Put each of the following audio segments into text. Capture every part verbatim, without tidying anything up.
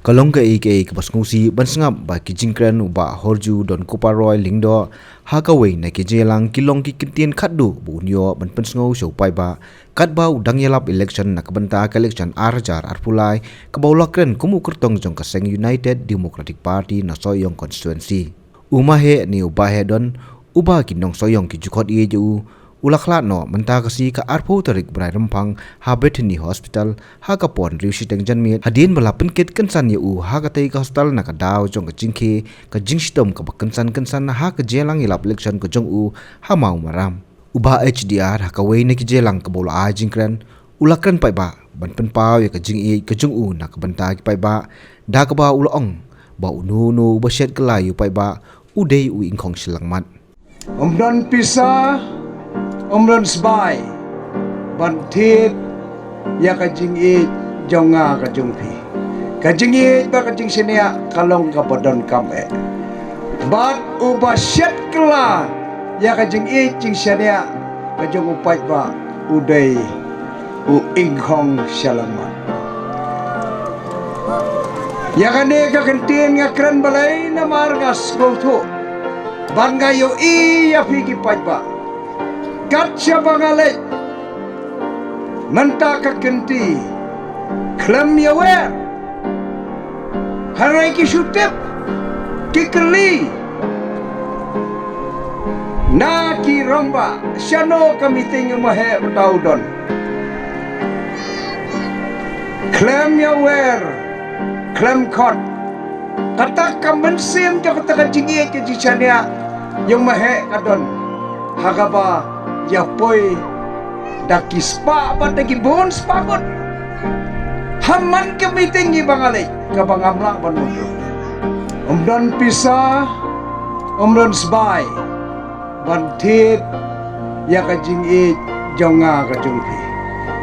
Ka long kaei kaei kaba sngewsih ban sngap ba ki jingkren u Bah Horju Donkupar Roy Lyngdoh ha kawei na ki jingïalang ki long ki kyntien khatduh ba un ïoh ban pynsngew sha u paidbah katba u dang ïalap election na ka bynta ka election ar hajar arphew lai kaba u la kren kum u kyrtong jong ka seng United Democratic Party na Sohiong constituency. U Maheh ne u Bah Heh Don, uba ki nong Sohiong ki ju khot ïeit ïa u, u la khlad noh mynta ka sngi ka arphew tarik bnai Rymphang ha Bethany Hospital ha ka por hynriew shiteng janmiet hadien ba la pynkit kynsan ïa u ha katei ka hospital na ka daw jong ka jingkhie ka jingshitom kaba kynsan kynsan ha ka jingïalang ïalap election ka jong u ha Mawmaram. U Bah H D R ha kawei na ki jingïalang kaba u la ai jingkren, u la kren paidbah ban pynpaw ïa ka jingïeit ka jong u na ka bynta ki paidbah, da kaba u la ong ba uno uno uba shet kylla ïa u paidbah u dei u ingkhong shyllangmat. Ym don pisa, ym don sbai ban thied ïa ka jingïeit jong nga ka jong phi. Ka jingïeit bad ka jingshaniah ka long kaba donkam eh. Bad uba shet kylla ïa ka jingïeit jingshaniah ka jong u paidbah u dei u ingkhong shyllangmat. Ïa kane ka kyntien nga kren balei namar nga sngewthuh bad nga ïohi ïa phi ki paidbah. Kat shaba nga leit mynta ka kynti khlem ïawer, hynrei ki shu tip, ki kylli na ki rangbah shano ka meeting u Maheh ba u don. Khlem ïawer, khlem khot. Kata ka mynsiem jong kata ka jingïeit ka jingshaniah ïa u Maheh ka don ha kaba ïa poi da ki spah bad da ki bun spah ngut. Ha man ka meeting ïa ba nga leit kaba ngam lah ban mutdur. Ym don pisa, ym don sbai ban thied ïa ka jingïeit jong nga ka jong phi.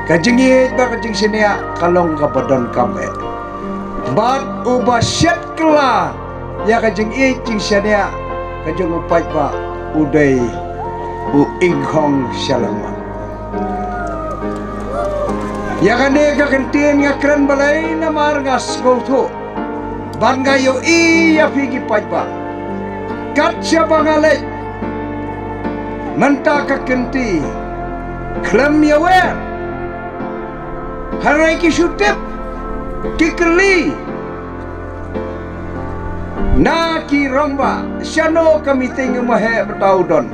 Ka jingïeit bad ka jingshaniah ka long kaba donkam eh. Bad uba shet kylla ïa ka jingïeit jingshaniah ka jong u paidbah u dei u ingkhong shyllangmat. Ïa kane ka kyntien nga kren balei namar nga sngewthuh bad nga ïohi ïa phi ki paidbah. Kat shaba nga leit mynta ka kynti khlem ïawer, hynrei ki shu tip, ki kylli na ki rangbah shano ka meeting u Maheh ba u don.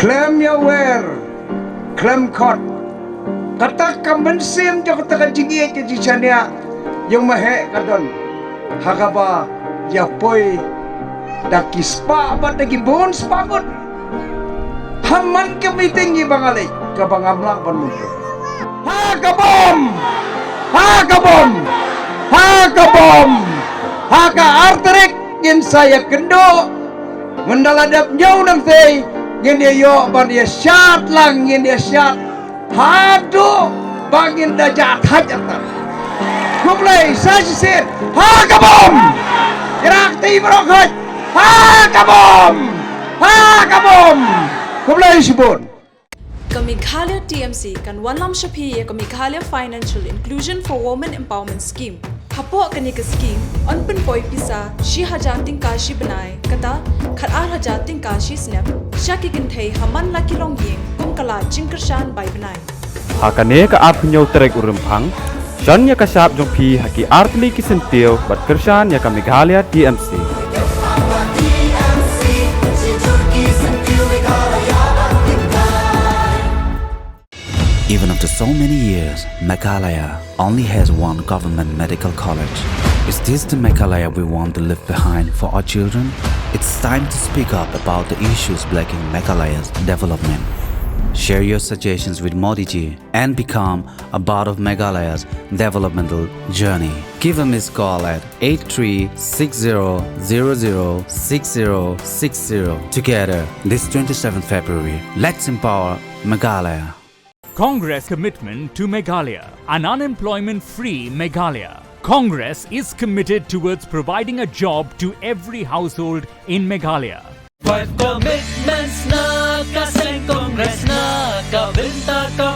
Khlem ïawer, khlem khot. Kata ka mynsiem jong kata ka jingïeit ka jingshaniah ïa u Maheh ka don ha kaba ïa poi da ki spah bad da ki bun spah ngut. Ha man ka meeting ïa ba nga leit kaba ngam lah ban mutdur. Ha ka bom! Ha ka bom! Ha ka bom! Ha ka ar tarik ngin sa ïakynduh. Mynta la dep ñiew nangtei ngin ïa ïoh ban ïa shad lang, ngin ïa shad haduh ba ngin da jah thait artat. Khublei sa shisien. Ha ka bom! Ïarak ti baroh khoit. Ha ka bom! Ha ka bom! Khublei shibun. Ka Meghalaya T M C kan wanlam sha phi ïa ka Meghalaya Financial Inclusion for Women Empowerment Scheme. Hapoh kane ka scheme, yn pynpoi pisa shi hajar tyngka shi bnai, kata khat ar hajar tyngka shi snem, sha ki kynthei ha man la ki longïing kum ka lad jingkyrshan bai bnai. Ha kane ka arphew hynñiew tarik u Rymphang, shon ïa ka shap jong phi ha ki artylli ki syntiew bad kyrshan ïa ka Meghalaya T M C. Even after so many years, Meghalaya only has one government medical college. Is this the Meghalaya we want to leave behind for our children? It's time to speak up about the issues blocking Meghalaya's development. Share your suggestions with Modi ji and become a part of Meghalaya's developmental journey. Give a missed call at eight three six zero zero zero six zero six zero. Together, this twenty-seventh February, let's empower Meghalaya. Congress commitment to Meghalaya, an unemployment-free Meghalaya. Congress is committed towards providing a job to every household in Meghalaya. Five commitments na ka seng Congress na ka bynta ka